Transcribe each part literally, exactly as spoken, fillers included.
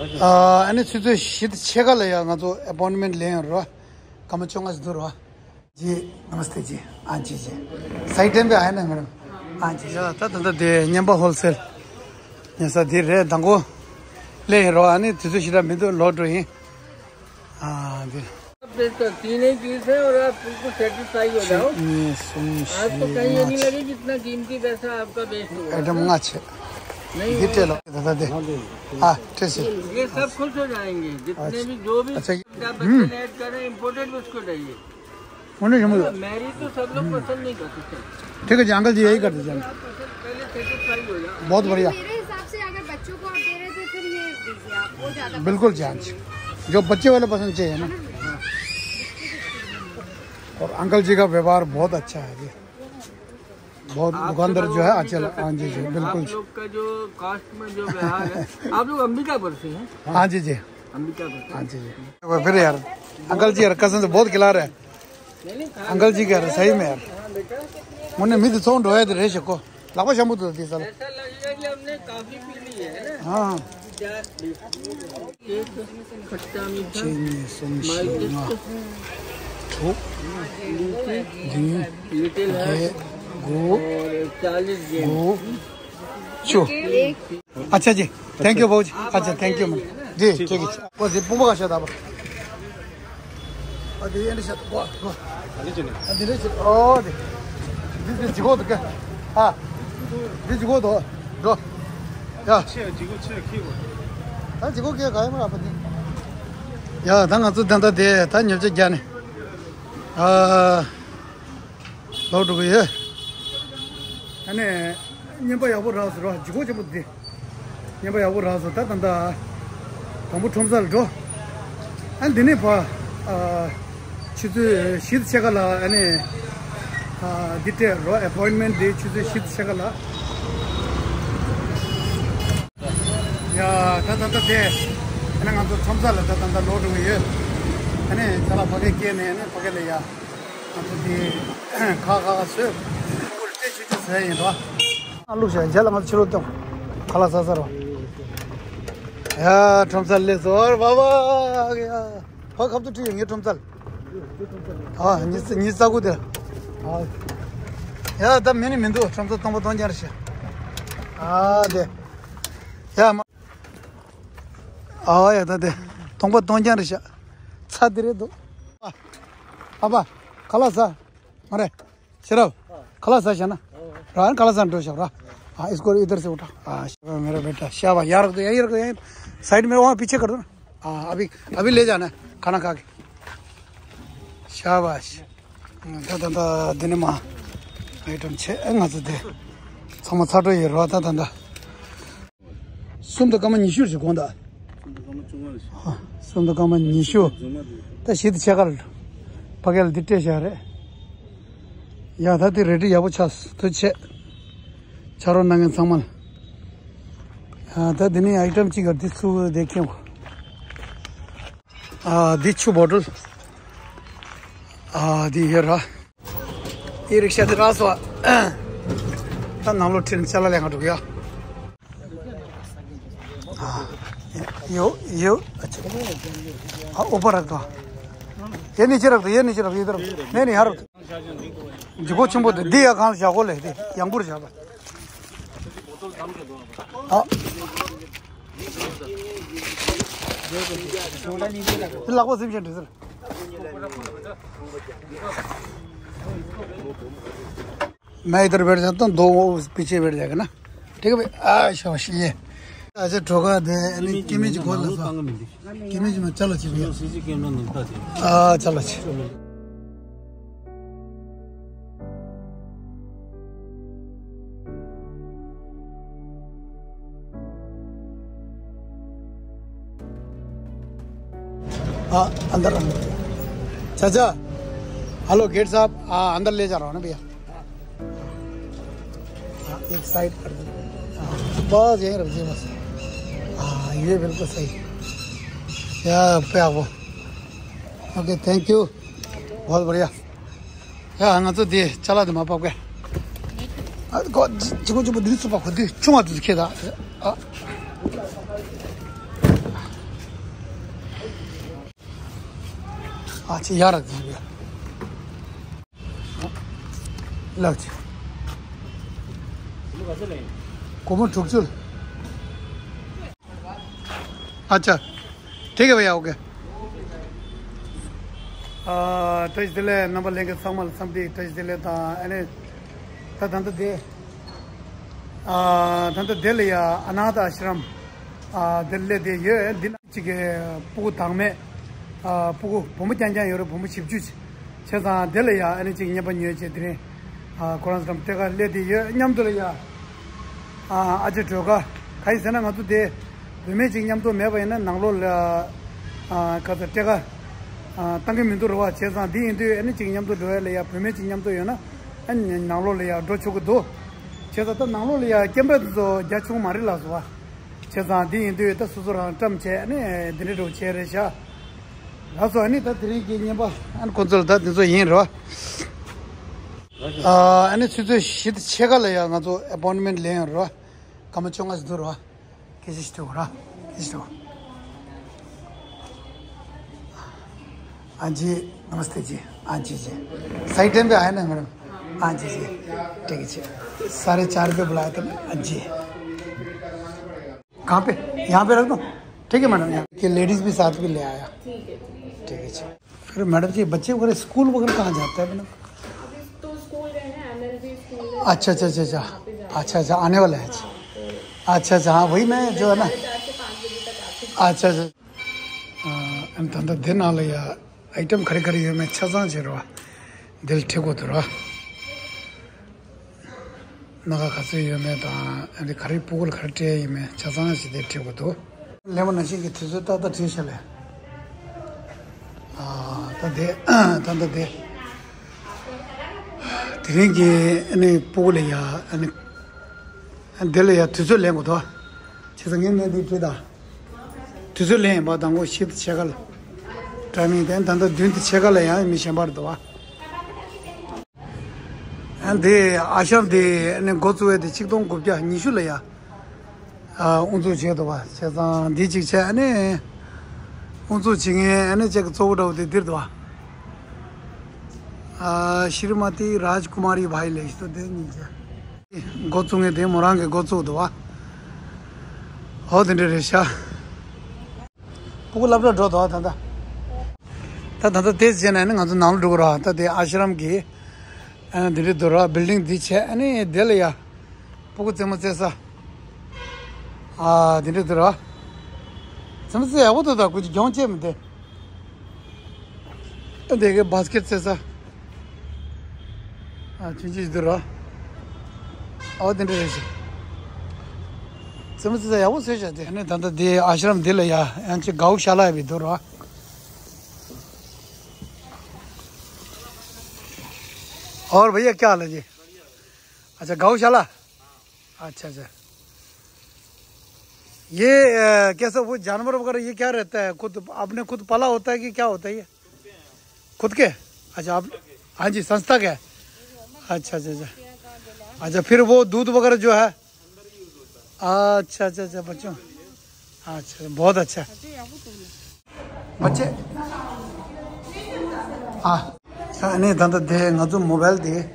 ཨ་ནི་ཆུ་ཚོད་བཞི་དང་ཕྱེད་ཀ་ལ་ཡ་ང་ཚོ་ཨེ་པོའིན་མེན་ཊི་ལེན་ཡོད་རེད་བ། སྐར་མ་བཅོ་ལྔ་ཞིག་འདུག་རེད་བ། जी, नमस्ते जी। हाँ जी जी। सही टाइम पे आए ना मैडम। हाँ जी। ད་ད་ད་དེ་སྙན་པ་ཧོལ་སེལ་ཉོ་ས་འདི་རེད། དང་པོ་ལེན་ཡོད་རེད་བ། ཨ་ནི་དུས་ཚོད་ཞེ་དྲག་མི་འདུག་ལོག་འགྲོ་ཡིན། हाँ जी। बेचता, तीन ही पीस है और आप बिल्कुल सेटिस्फाई हो जाओ। གཉིས་གསུམ། आपको कहीं ये नहीं लगे कि इतना कीमती पैसा आपका वेस्ट हुआ। ཨེ་ཊམ་ལྔ་བྱས། नहीं, འདི་སྤྲད་ལོ། ད་ད་དེ། ཨ་སྤྲད་སོང་། ये सब खुश हो जाएंगे, जितने भी, जो भी अच्छा। आप बर्तन ऐड कर रहे हैं, इम्पोर्टेड बिस्कुट है ये। उन्हें समझ। मेरी तो सब लोग पसंद नहीं करते। ठीक है जी, अंकल जी यही कर दीजिए। पहले सेटिस्फाई हो जाओ। बहुत बढ़िया। मेरे हिसाब से अगर बच्चों को आप दे रहे थे, फिर ये दीजिए आप, वो ज्यादा बिल्कुल पसंद जान। जो बच्चे वाले पसंद चाहिए ना। और अंकल जी का व्यवहार बहुत अच्छा है जी। बहुत आप दुकानदार जो है, अच्छा, हाँ जी जी, बिल्कुल। आप लोग का जो कॉस्ट में जो व्यवहार है। आप लोग अंबिकापुर से हैं? हाँ जी जी। अंबिकापुर से। हाँ जी जी। फिर यार, अंकल जी यार, कसम से बहुत खिला रहे हैं। अंकल जी कह रहे सही में यार। मुन्ने मिद सोन रोए दे रेशे को। लापा शंभू तो दी साला। ऐसा लगेगा कि हमने कॉफी पी ली है ना। हाँ। एक खट्टा मीठा, चीनी, सुनशी, माइल्ड टेस्ट। लिटिल है। गो। और चालीस ग्राम। गो। चो। अच्छा जी, थैंक यू बाबू जी। अच्छा, थैंक यू मैम। जी, ठीक है। वो जी, पुंबो का शायद आप। अरे, ये नहीं शायद, वाह, वाह। अरे, जी, नहीं। अरे, नहीं शायद, ओ, दे। जी, जी, जिगो तो क्या? हाँ। जी, जिगो तो, दो। या। छे, जिगो छे, खी वो। हाँ, जिगो क्या गाय में आप नहीं। या, ད་ང་ཚོ་ད་ལྟ་དེ་ད་ཉོ་ཆ་རྒྱག་ནས། ཨ། ལོག་འགྲོ་གི་ཡོད། ཨ་ནི། བརྙན་པ་ཡག་པོ་རག་སོང་ར། ལྗིད་ཁོག་ཆེན་པོ་འདི། བརྙན་པ་ཡག་པོ་རག་སོང་། ད་ད་ད། དང་པོ་ཁྲོམ་ས་ལ་འགྲོ། ཨ་འདི་ནས་ཕ། ཨ། ཆུ་ཚོད་བཞི་དང་ཕྱེད་ཀ་ལ་ཨ་ནི། ཨ། འདི་སྤྲད་རོགས། ཨེ་པོའིན་མེན་ཊི་འདི་ཆུ་ཚོད་བཞི་དང་ཕྱེད་ཀ་ལ། ཡ། ད་ད་ད་དེ། ཨ་ནི་ང་ཚོ་ཁྲོམ་ས་ལ་ད་ད་ད་ལོག་འགྲོ་གི་ཡོད། ཨ་ནི་ཅ་ལག་ཕ་གིར་བསྐྱལ་ནས་ཨ་ནི་ཕ་གི་ལ་ཡ། ང་ཚོ་དེ་ཁ་ཁ་ཁ་བཟོས། ཀུར་ཏེ་ཆུ་ཆུ་བཟོས་ཡིན་རོ། ཨ་ལུག་ཤ་རྗེས་ལ་ང་ཚོ་ཕྱི་ལོགས་གཏོང་། ཁ་ལག་ཟ་ཟ་རོ། ཡ་ཁྲོམ་སར་སླེབས་སོང་བ་བ། ཡ་ཕ་ཁབ་ཏུ་ཁྲིད་ཡོང་ངའི་ཁྲོམ་སར། ཨ་ཉི་ཉི་ས་གུ་དེ། ཨ་ཡ་ད་མི་ནི་མི་འདུག་ཁྲོམ་སར་སྟོང་པ་སྟོང་རྐྱང་རེད་ཤག་ཨ་དེ། ཡ་མ། ཨ་ཡ་ད་དེ། སྟོང་པ་སྟོང་རྐྱང་རེད་ཤག་ཚ་དེ་རེད་འདུག་ཨ་ཨ་ཕ། ཁ་ལག་ཟ། མ་རེད། ཤེས་རབ། ཁ་ལག་ཟ་བྱས་ན། རང་ཁ་ལག་ཟ་འགྲོ་ཤག་ར། ཨ་ཨིས་ཀོ་ཨི་དར་སེ་འུ་ཏྲ། ཨ་ཤ་བ་མེ་ར་བེ་ཏྲ་ཤ་བ་ཡར་རག་ཏུ་ཡ་ཡར་རག་ཏུ་ཡ། साइड में वहाँ पीछे कर दो ना। हाँ, अभी अभी ले जाना है खाना खा के। शाबाश। ད་ད་ད་འདི་ནས་མ་ཨའི་ཊམ་ཆེ་ཨེ་ང་ཚོ་དེ་ཚང་མ་ཚར་འགྲོ་ཡོད་རེད་བ། ད་ད་ད། གསུམ་དང་སྐར་མ་ཉི་ཤུ་ཞིག་གོང་ད། གསུམ་དང་སྐར་མ་བཅོ་ལྔ་རེད། ཨ། གསུམ་དང་སྐར་མ་ཉི་ཤུ། རྫུན་མ་རེད། ད་བཞི་དང་ཕྱེད་ཀ་ལ། ཕ་གི་ལ་འདི་སྤྲད་བཞག་རེད། ཡ་ད་འདི་རེ་ཌི་ཡག་པོ་ཆགས་སོང་། ཐུགས་རྗེ་ཆེ། ཕྱག་རོགས་གནང་མཁན་ཚང་མ་ལ། ཡ་ད་འདི་ནས་ཨའི་ཊམ་གཅིག་ག་འདི་ཚུར་བསྡད་ཁྱེར་འོང་། ཨ་འདི་ཆུ་བོ་ཊལ། ཨ་འདི་ཡོད་ར། ཨི་རིག་ཤ་དེ་རག་སོང་། ད་ནང་ལོགས་ཁྲིད་ནས་ཅ་ལག་ལེན་ག་འགྲོ་གི་ཡ། ཡོ་ཡོ། ཨ་ཨོ་པ་རག་ཏོ། ཡེ་ནི་ཅི་རག་ཏོ། ཡེ་ནི་ཅི་རག་ཡེ་དར་ནེ་ནི་ཧ་རག་ཏོ། ལྗིད་ཁོག་ཆེན་པོ་དེ་འདི་ཡ་གང་བཞག་གོ་ལེ། དེ་ཡང་པོར་བཞག་པ། ཨ། དེ་ལག་པ་སེམས་ཅན་འདྲི་ཟེར། मैं इधर बैठ जाता हूँ, दो पीछे बैठ जाएगा ना। ठीक है भाई। आ शाबाश। ये अच्छा ठोका दे। नहीं, किमी जी खोल लो। किमी जी में चलो जी भैया। हाँ चलो जी। हाँ अंदर अंदर। चाचा। हेलो गेट साहब। हाँ अंदर ले जा रहा हूँ ना भैया। हाँ, एक साइड कर दो। हाँ, बस यहीं रख दीजिए बस। हाँ, ये बिल्कुल सही। या पे आओ। Okay, thank you. बहुत बढ़िया। या ང་ཚོ་དེ་ཅ་ལག་དེ་མ་ཕབ་ག་ཨ་ཁོ་ཅི་ཅི་ཁོ་ཅི་པོ་དེ་སུ་པ་ཁོ་དེ་ཆུང་བ་དེ་ཁྱེད་ད། ཨ། ཨ་ཅེ་ཡར་རག་གི་ཡོད། ལགས་ཅེ། སྒོར་མོ་དྲུག་ཅུ། ཨ་ཅེ། དེ་ག་བ་ཡ་འོ་གེ། ཨ་བཀྲ་ཤིས་བདེ་ལེགས། རྣམ་པ་ལྷན་རྒྱས་ཚང་མ་ལ་འཚམས་འདྲི་བཀྲ་ཤིས་བདེ་ལེགས་དང་། ཨ་ནི་ད་ད་ལྟ་དེ། ཨ་ད་ལྟ་དེ་ལ་ཡ་ཨ་ན་ཐ་ཨ་ཤི་རམ། ཨ་དེ་སླེབས་བསྡད་ཡོད། འདི་ན་གཅིག་གི་སྤུ་གུ་བདག་མེད། ཨ་སྤུ་གུ་བུ་མོ་རྐྱང་རྐྱང་ཡོད་རེད། བུ་མོ་བཞི་བཅུ་བྱས་ཙང་དེ་ལ་ཡ་ཨ་ནི་གཅིག་རྔན་པ་ཉོས་བྱས་དེ་རིང་ཨ་ཁོ་རང་ཚོ་དང་ཐད་ཀར་སླེབས་བསྡད་ཡོད། མཉམ་དུ་ལ་ཡ་ཨ་ཨ་ཅེ་སྒྲོལ་དཀར། ག་ཡིན་ཟེར་ན་ང་ཚོ་དེ་བུད་མེད་ཅིག་མཉམ་དུ་མེད་པ་ཡིན་ན་ནང་ལོགས་ལ་ཨ་ག་ཚོད་ཐད་ཀར་ཨ་བཏང་གི་མི་འདུག་རེད་བ། བྱས་ཙང་འདི་ཡིན་དུས་ཨ་ནི་གཅིག་མཉམ་དུ་འགྲོ་ཡ་ལ་ཡ་བུད་མེད་ཅིག་མཉམ་དུ་ཡོད་ན་ཨ་ནི་ནང་ལོགས་ལ་ཡ་འགྲོ་ཆོག་གི་འདུག་བྱས་ཙང་ད་ནང་ལོགས་ལ་ཡ་ཀེམ་ར་དེ་ཚོ་རྒྱ་ཆུང་མ་རེད་ལགས་སོ་བ། བྱས་ཙང་འདི་ཡིན་དུས་ད་སོ་སོ་རང་བཀྲམ་བྱས་ནས་འདི་འདྲ་འདྲ་བོ་བྱས་རེད་ཤག་ལགས་སོ། ཨ་ནི་ད་དེ་རིང་གི་བརྙན་པ་ཨ་ནི་ཁོང་ཚོ་ལ་ད་འདི་ཚོ་ཡིན་རོ། ཨ་ནི་ཆུ་ཚོད་བཞི་དང་ཕྱེད་ཀ་ལ་ཡ་ང་ཚོ་ཨེ་པོན་མེན་ལེན་ཡོད་རོ། སྐར་མ་བཅོ་ལྔ་ཞིག་འདུག་རོ། སྐད་ཆ་ཞིག་དྲི་དགོས་ར། སྐད་ཆ་དྲི་དགོས། हाँ जी, नमस्ते जी। हाँ जी जी। सही टाइम पे आया ना मैडम? हाँ जी जी। ठीक है जी। साढ़े चार पे बुलाया था ना? हाँ जी। कहाँ पे? यहाँ पे रख दो। ठीक है मैडम, यहाँ के लेडीज भी साथ भी ले आया। ठीक है जी। फिर मैडम जी, बच्चे वगैरह स्कूल वगैरह कहाँ जाता है मैडम? अभी तो स्कूल गए हैं, एमएलबी स्कूल है। अच्छा अच्छा अच्छा अच्छा। वहाँ पे जाते हैं। अच्छा अच्छा, आने वाला है जी। हाँ, तो अच्छा अच्छा, हाँ वही मैं जो है ना। साढ़े चार से पाँच बजे तक आते हैं। अच्छा अच्छा। ཨ་ཨ་ད་ལྟ་འདི་ནང་ལ་ཡ་ཨའི་ཊམ་ག་རེ་ག་རེ་ཡོད་མེད་ཆ་ཚང་བྱེད་རོགས། འདིར་ཁྲིད་དགོས་འདུག་ར། སྣ་ཁ་ག་ཚོད་ཡོད་མེད་དང་ཨ་འདི་ག་རེ་སྤུ་གུ་ལ་ག་རེ་སྤྲད་ཡོད་མེད་ཆ་ཚང་ཞིག་དེ་ཁྲིད་དགོས་འདུག་ལས་མ་ནང་བཞིན་གྱི་དུས་ཚོད་ཏག་ཏག་བྲིས་ཤག་ལས། ཨ་ད་དེ་ད་ད་དེ་དེ་རིང་གི་ཨ་ནི་སྤུ་གུ་ལ་ཡ་ཨ་ནི་འདི་ལ་ཡ་དུས་ཚོད་ལེན་དགོས་འདུག་བྱས་ཙང་ངས་ནས་འདི་བྲིས་དང་། དུས་ཚོད་ལེན་ཡིན་པ་དང་པོ་བཞི་དང་ཕྱེད་ཀ་ལ། ཊའི་མིང་དེ་ད་ལྟ་བདུན་དང་ཕྱེད་ཀ་ལ་ཡང་མི་གཞན་པར་འདུག་བ། ཨ་འདི་ཨ་ཤམ་དེ་ཨ་ནི་འགོ་བཙུགས་པའི་དེ་ཆིག་སྟོང་དགུ་བརྒྱ་ཉི་ཤུ་ལ་ཡ། ཨ་དབུ་འཛུགས་བྱས་འདུག་བ། བྱས་ཙང་འདི་གཅིག་བྱས་ཨ་ནི། དབུ་འཛུགས་བྱེད་མཁན་ཨ་ནི་གཅིག་གཙོ་བོ་འདྲ་བོ་དེ་འདིར་འདུག་བ། ཨ་ཤི་རི་མ་ཏི་རཱཇ་ཀུ་མ་རི་བྷའི་ལེ་ཤི་ཏོ་དེ་གཉིས་བྱས། འགོ་བཙུགས་མཁན་དེ་མོ་རང་གིས་འགོ་བཙུགས་འདུག་བ། ཧོ་དེ་འདྲ་རེད་ཤག་སྤུ་གུ་སློབ་གྲྭ་འགྲོ་འདུག་ད་ལྟ། ད་ད་ལྟ་དེ་བྱས་ནས་ནི་ང་ཚོ་ནང་ལ་འགྲོ་གི་རེད། ད་དེ་ཨ་ཤི་རམ་གི་ཨ་འདི་འདྲ་འདུག་ར། བིལ་ཌིང་འདི་བྱས་ཨ་ནི་དེ་ལ་ཡ་སྤུ་གུ་རྩེད་མོ་རྩེ་ས་ཨ་འདི་འདྲ་འདུག་ར། རྩེད་མོ་རྩེ་ཡག་པོ་འདུག་ད་ཁོ་ཅིག་གྱོང་ཆེ་མི་འདུག་ཨ་འདི་གི་བཱ་སི་ཀེ་ཊི་རྩེ་ས། ཨ་ཆུང་ཆུང་ཞིག་འདུག་ར། ཨོ་དེ་འདྲ་རེད་ཤག་རྩེད་མོ་རྩེ་ས་ཡག་པོ་བཟོས་ཤག་དེ་ནས་ད་ལྟ་དེ་ཨ་ཤི་རམ་འདི་ལ་ཡ་ཡང་ཅིག་གའུ་ཤ་ལ་ཡ་བི་འདུག་ར། और भैया क्या हाल है जी? अच्छा, गौशाला। अच्छा अच्छा। ये अ, कैसा वो जानवर वगैरह ये क्या रहता है? खुद आपने खुद पाला होता है कि क्या होता है ये? खुद के? अच्छा आप, हाँ जी, संस्था के। अच्छा अच्छा अच्छा। अच्छा फिर वो दूध वगैरह जो है? अच्छा अच्छा अच्छा, बच्चों। अच्छा, बहुत अच्छा। बच्चे। हाँ। ཨ་ནི་ད་ལྟ་དེ་ང་ཚོ་མོ་བལ་དེ།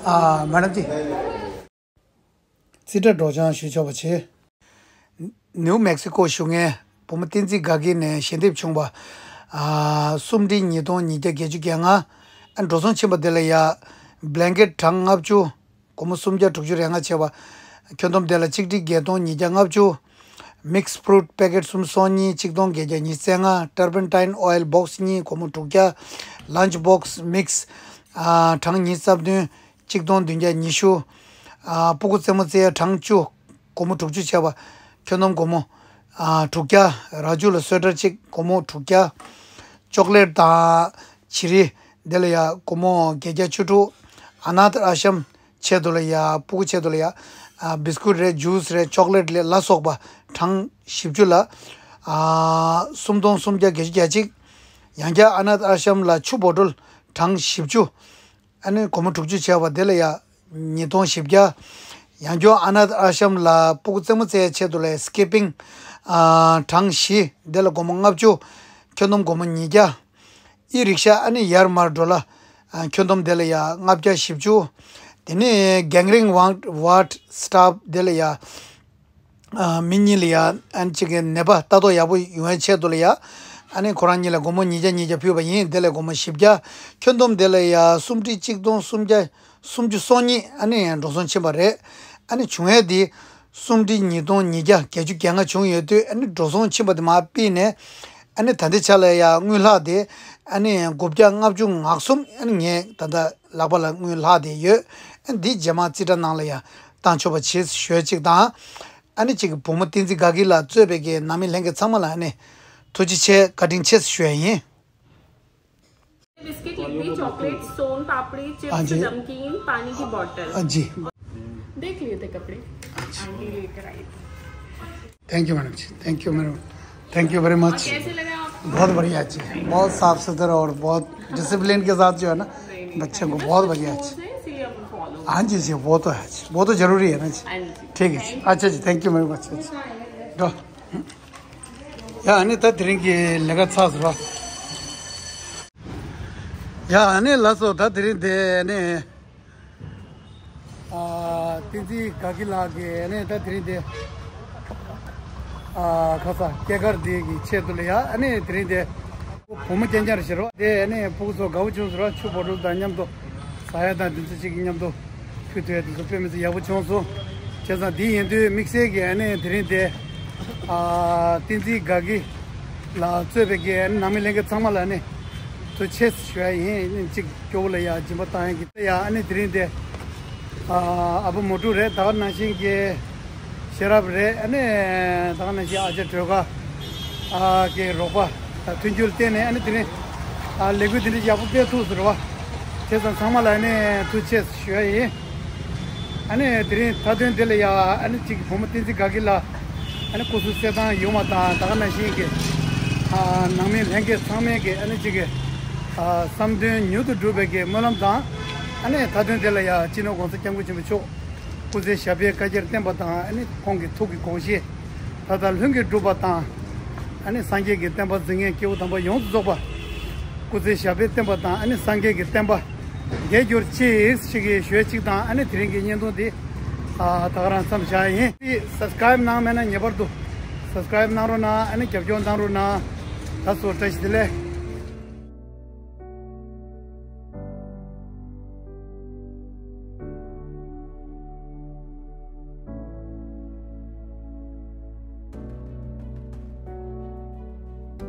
ཨ་མེ་ཌམ་ཅི། རྩིས་ཁྲ་སྒྲོག་སྦྱང་ཞུ་ཆོག་པ་བྱེད། ནིའུ་མེག་སི་ཀོ་བཞུགས་མཁན་བུ་མོ་བསྟན་འཛིན་དགའ་སྐྱིད་ནས་ཞལ་འདེབས་བྱུང་བ། ཨ་གསུམ་ཁྲི་ཉིས་སྟོང་ཉིས་བརྒྱ་བརྒྱད་ཅུ་གྱ་ལྔ། ཨ་འགྲོ་སོང་ཕྱིན་པ་དེ་ལ་ཡ། བྷི་ལན་ཀེཊ་གྲངས་ལྔ་བཅུ། སྒོར་མོ་སུམ་བརྒྱ་དྲུག་ཅུ་རེ་ལྔ་བྱས་པ། ཁྱོན་བསྡོམས་དེ་ལ་གཅིག་ཁྲི་བརྒྱད་སྟོང་ཉིས་བརྒྱ་ལྔ་བཅུ། མིག་སི་ཕུ་རུཊ་པེ་ཀེཊ་སུམ་ཅུ་སོ་གཉིས་གཅིག་སྟོང་བརྒྱད་བརྒྱ་ཉི་ཤུ་རྩ་ལྔ། ཊར་པན་ཊའིན་ཨོ་ཡལ་བོག་སི་གཉིས་སྒོར་མོ་དྲུག་བརྒྱ། ལན་ཆི་བོག་སི་མིག་སི་ཨ་གྲངས་ཉི་ཤུ་རྩ་བདུན་གཅིག་སྟོང་བདུན་བརྒྱ་ཉི་ཤུ། ཨ་སྤུ་གུ་རྩེད་མོ་རྩེ་ཡ་གྲངས་བཅུ། སྒོར་མོ་དྲུག་ཅུ་བྱས་པ། ཁྱོན་བསྡོམས་སྒོར་མོ་ཨ་དྲུག་བརྒྱ། ར་ཇུ་ལ་སོ་ཊར་གཅིག་སྒོར་མོ་དྲུག་བརྒྱ། ཅོག་ལེཊ་དང་བྱི་རིལ་དེ་ལ་ཡ་སྒོར་མོ་བརྒྱད་བརྒྱ་བཅུ་དྲུག་ཨ་ནཱ་ཐ་ཨ་ཤམ་ཆེད་དུ་ལ་ཡ་སྤུ་གུ་ཆེད་དུ་ལ་ཡ་ཨ་བིས་ཀུཊ་རེད། ཇུས་རེད། ཅོག་ལེཊ་རེད་ལ་སོགས་པ་གྲངས་བཞི་བཅུ་ལ་ཨ་སུམ་སྟོང་སུམ་བརྒྱ་བརྒྱད་ཅུ་གྱ་གཅིག་ཡང་བསྐྱར་ཨ་ནཱ་ཐ་ཨ་ཤམ་ལ་ཆུ་བོ་ཊལ་གྲངས་བཞི་བཅུ། ཨ་ནི་སྒོར་མོ་དྲུག་ཅུ་བྱས་པ་དེ་ལ་ཡ་ཉིས་སྟོང་བཞི་བརྒྱ། ཡང་བསྐྱར་ཨ་ནཱ་ཐ་ཨ་ཤམ་ལ་སྤུ་གུ་རྩེད་མོ་རྩེ་ཡའི་ཆེད་དུ་ལ་སི་ཀི་པིང་ཨ་གྲངས་བཞི་དེ་ལ་སྒོར་མོ་ལྔ་བཅུ། ཁྱོན་བསྡོམས་སྒོར་མོ་ཉིས་བརྒྱ། ཨི་རིག་ཤ་ཨ་ནི་ཡར་མར་འགྲོ་ལ། ཁྱོན་བསྡོམས་དེ་ལ་ཡ་ལྔ་བརྒྱ་བཞི་བཅུ། དེ་ནས་གེང་རིང་ཝང་ཝར་སྟབ་དེ་ལ་ཡ། མི་གཉིས་ལ་ཡ་ཨ་ནི་གཅིག་གི་ནད་པ་ལྟ་རྟོག་ཡག་པོ་ཡོང་བའི་ཆེད་དུ་ལ་ཡ། ཨ་ནི་ཁོ་རང་གཉིས་ལ་སྒོར་མོ་ཉིས་བརྒྱ་ཉིས་བརྒྱ་ཕུལ་བ་ཡིན། དེ་ལ་སྒོར་མོ་བཞི་བརྒྱ། ཁྱོན་བསྡོམས་དེ་ལ་ཡ་སུམ་ཁྲི་གཅིག་སྟོང་སུམ་བརྒྱ་སུམ་ཅུ་སོ་གཉིས་ཨ་ནི་འགྲོ་སོང་ཕྱིན་པ་རེད། ཨ་ནི་བྱུང་ཡས་དེ་སུམ་ཁྲི་ཉིས་སྟོང་ཉིས་བརྒྱ་བརྒྱད་ཅུ་གྱ་ལྔ་བྱུང་ཡོད་དུས། ཨ་ནི་འགྲོ་སོང་ཕྱིན་པ་དེ་མར་ཕུད་ནས། ཨ་ནི་ད་ལྟའི་ཆ་ལ་ཡ་དངུལ་ལྷག་དེ་ཨ་ནི་དགུ་བརྒྱ་ལྔ་བཅུ་ང་གསུམ། ཨ་ནི་ངས་ད་ལྟ་ལག་པ་ལ་དངུལ་ལྷག་དེ་ཡོད། ཨ་ནི་འདི་རྗེས་མ་རྩིས་ཁྲ་ནང་ལ་ཡ་བཏང་ཆོག་པ་བྱེད་ཞུ་ཡས་གཅིག་དང་། ཨ་ནི་གཅིག་གི་བུ་མོ་བསྟན་འཛིན་དགའ་སྐྱིད་ལགས་གཙོས་པའི་གི་ནང་མི་ལྷན་རྒྱས་ཚང་མ་ལ་ཨ་ནི་ཐུགས་རྗེ་ཆེ། བཀའ་དྲིན་ཆེ་ཞུ་ཡ་ཡིན། बिस्किट, इडली, चॉकलेट, सोन पापड़ी, चिप्स, हाँ जी। नमकीन, पानी की बोतल। हाँ जी। देख लिए थे कपड़े। अच्छा। आंटी लेकर आई थी। Thank you madam ji. Thank you madam. Thank you very much. कैसे लगा आपको? बहुत बढ़िया जी। बहुत साफ सुथरा और बहुत डिसिप्लिन के साथ जो है ना, बच्चों को बहुत बढ़िया जी। हाँ जी जी, वो तो है जी, वो तो जरूरी है ना जी। ठीक है जी। अच्छा जी, थैंक यू वेरी मच। ཡ་ཨ་ནི་ད་དེ་རིང་གི་ལས་ཀ་ཚར་སོང་ར། ཡ་ཨ་ནི་ལགས་སོ། ད་དེ་རིང་དེ་ཨ་ནི། ཨ་བསྟན་འཛིན་དགའ་སྐྱིད་ལགས་ཀྱིས་ཨ་ནི་ད་དེ་རིང་དེ། ཨ་ཁ་ས་སྐྱེས་སྐར་འདི་གི་ཆེད་དུ་ལ་ཡ་ཨ་ནི་དེ་རིང་དེ། བུ་མོ་རྐྱང་རྐྱང་རེད་ཟེར་བ་དེ་ཨ་ནི་ཕྲུ་གུ་ཚོ་དགའ་པོ་བྱུང་ཟེར་བ། ཆུ་བོ་ཊལ་དང་མཉམ་དུ་ཟ་ཡ་དང་དེ་ཚོ་ཅིག་གི་མཉམ་དུ་ཕུལ་ཐུབ་ཡ་དེ་ཚོ་དཔེ་མི་སྲིད་ཡག་པོ་བྱུང་སོང་། བྱས་ཙང་འདི་ཡིན་དུས་དམིགས་བསལ་གྱི་ཨ་ནི་དེ་རིང་དེ། ཨ་བསྟན་འཛིན་དགའ་སྐྱིད་ལགས་གཙོས་པའི་གི་ནང་མི་ལྷན་རྒྱས་ཚང་མ་ལ་ནི་ཐུགས་རྗེ་ཆེ་ཞུ་ཡ་ཡིན། གཅིག་སྐྱོ་བོ་ལ་ཡ་སྦྱིན་པ་བཏང་ཡ་གི་ཡ་ཨ་ནི་དེ་རིང་དེ། ཨ་ཨ་ཕོ་མོ་ཊུ་རེད། ད་ག་ནང་བཞིན་གྱི་ཤེས་རབ་རེད། ཨ་ནི་ད་ག་ནང་བཞིན་ཨ་ཅག་སྒྲོལ་དཀར་ཨ་གི་རོགས་པ་དང་མཐུན་འགྱུར་བརྟེན་ནས་ཨ་ནི་དེ་རིང་ཨ་ལས་འགུལ་དེ་འདྲ་ཡག་པོ་སྤེལ་ཐུབ་ཟེར་བ། བྱས་ཙང་ཚང་མ་ལ་ནི་ཐུགས་རྗེ་ཆེ་ཞུ་ཡ་ཡིན། ཨ་ནི་དེ་རིང་མཐའ་དོན་དེ་ལ་ཡ་ཨ་ནི་གཅིག་བུ་མོ་བསྟན་འཛིན་དགའ་སྐྱིད་ལགས་ཨ་ནི་སྐུ་གཟུགས་གསལ་ཐང་ཡོང་བ་དང་། ད་ག་ནང་བཞིན་གྱི་ཨ་ནང་མི་ལྷན་རྒྱས་ཚང་མས་ཀྱི་ཨ་ནི་གཅིག་གི་ཨ་བསམ་དོན་མྱུར་དུ་འགྲུབ་པའི་གི་སྨོན་ལམ་དང་། ཨ་ནི་མཐའ་དོན་དེ་ལ་ཡ་སྤྱི་ནོར་༸གོང་ས་༸སྐྱབས་མགོན་ཆེན་པོ་མཆོག་སྐུ་ཚེ་ཞབས་པད་བསྐལ་བརྒྱར་བརྟན་པ་དང་། ཨ་ནི་ཁོང་གི་ཐུགས་ཀྱི་དགོངས་བཞེད་མཐའ་དག་ལྷུན་གྱིས་འགྲུབ་པ་དང་། ཨ་ནི་སངས་རྒྱས་ཀྱི་བསྟན་པ་འཛིན་མཁན་སྐྱེས་བུ་དམ་པ་ཡོངས་སུ་རྫོགས་པ་སྐུ་ཚེ་ཞབས་པད་བརྟན་པ་དང་། ཨ་ནི་སངས་རྒྱས་ཀྱི་བསྟན་པ་རྒྱས་གྱུར་ཅིག་ཞེས་ཞུ་ཡ་གཅིག་དང་། ཨ་ནི་དེ་རིང་གི་བརྙན་ཐུང་འདི་ཨ་ད་ག་རང་མཚམས་བཞག་ཡིན། སབ་སི་ཀ་རའིབ་གནང་མེད་ན་ངེས་པར་དུ་སབ་སི་ཀ་རའིབ་གནང་རོགས་གནང་། ཨ་ནི་རྒྱབ་སྐྱོར་གནང་རོགས་གནང་། ད་སོ་བཀྲ་ཤིས་བདེ་ལེགས།